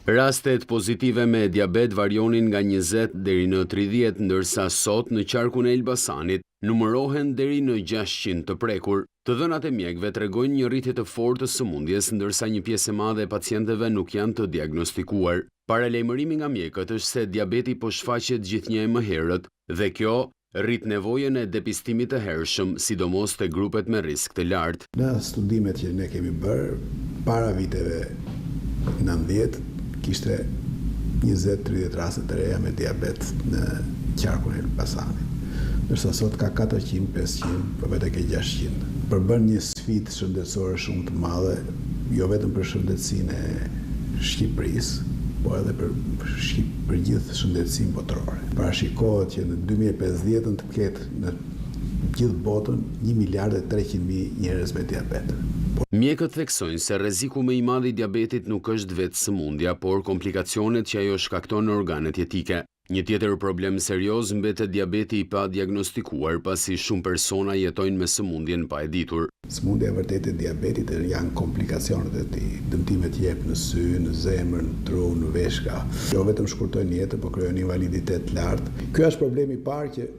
Rastet pozitive me diabet varionin nga 20 deri në 30, ndërsa sot në qarkun e Elbasanit numërohen deri në 600 të prekur. Të dhënat e mjekëve tregojnë një rritje të fortë të sëmundjes, ndërsa një pjesë e madhe e pacientëve nuk janë të diagnostikuar. Paralajmërimi nga mjekët është se diabeti po shfaqet gjithnjë e më herët dhe kjo rrit nevojën e depistimit të hershëm, sidomos te grupet me risk të lartë. Në studimet që ne kemi bërë, para viteve 90, kishte 20-30 raste të reja me diabet në qarkun e Elbasanit. Ndërsa sot ka 400, 500, po vete ke 600. Përbën një sfidë shëndetësore shumë të madhe, jo vetëm për shëndetësinë e Shqipërisë, por edhe për, për gjithë shëndetësinë botërore. Parashikohet që në 2050-ën të ketë në gjithë botën 1 miliard e 300 mijë njerëz me diabet. Mjekët theksojnë se rreziku më i madh i diabetit nuk është vetë sëmundja, por komplikacionet që ajo shkakton në organet jetike. Një tjetër problem serioz mbetet diabeti i padiagnostikuar, pasi shumë persona jetojnë me sëmundjen pa e ditur. Sëmundja e vërtetë e diabetit janë komplikacionet e tij, dëmtimet që jep në sy, në zemër, në tru, në veshka. Jo vetëm shkurtojnë jetën, por krijojnë invaliditet të lartë. Ky është problemi i parë që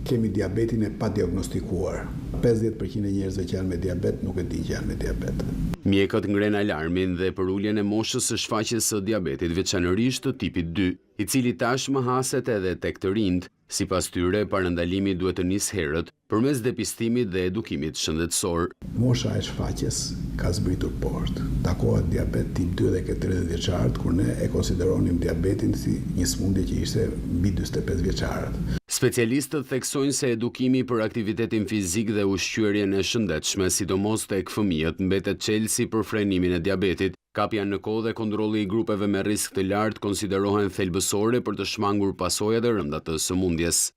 kemi diabetin e padiagnostikuar. 50% e njerëzve që janë me diabet nuk e dinë që janë me diabet. Mjekët ngrenë alarmin dhe për uljen e moshës së shfaqjes së diabetit, veçanërisht të tipit 2, i cili tashmë haset edhe tek të rinjt. Sipas tyre, parandalimi duhet të nisë herët përmes depistimit dhe edukimit shëndetësor. Mosha e shfaqjes ka zbritur poshtë. Takohet diabet tip 2 dhe ke 30 vjeçarët, kur ne e konsideronim diabetin si një sëmundje që ishte mbi 45 vjeçarët. Specialistët theksojnë se edukimi për aktivitetin fizik dhe ushqyerjen e shëndetshme, sidomos tek fëmijët, mbetet çelësi për frenimin e diabetit. Kapja në kohë dhe kontrolli i grupeve me risk të lartë konsiderohen thelbësore për të shmangur pasojat e rënda të sëmundjes.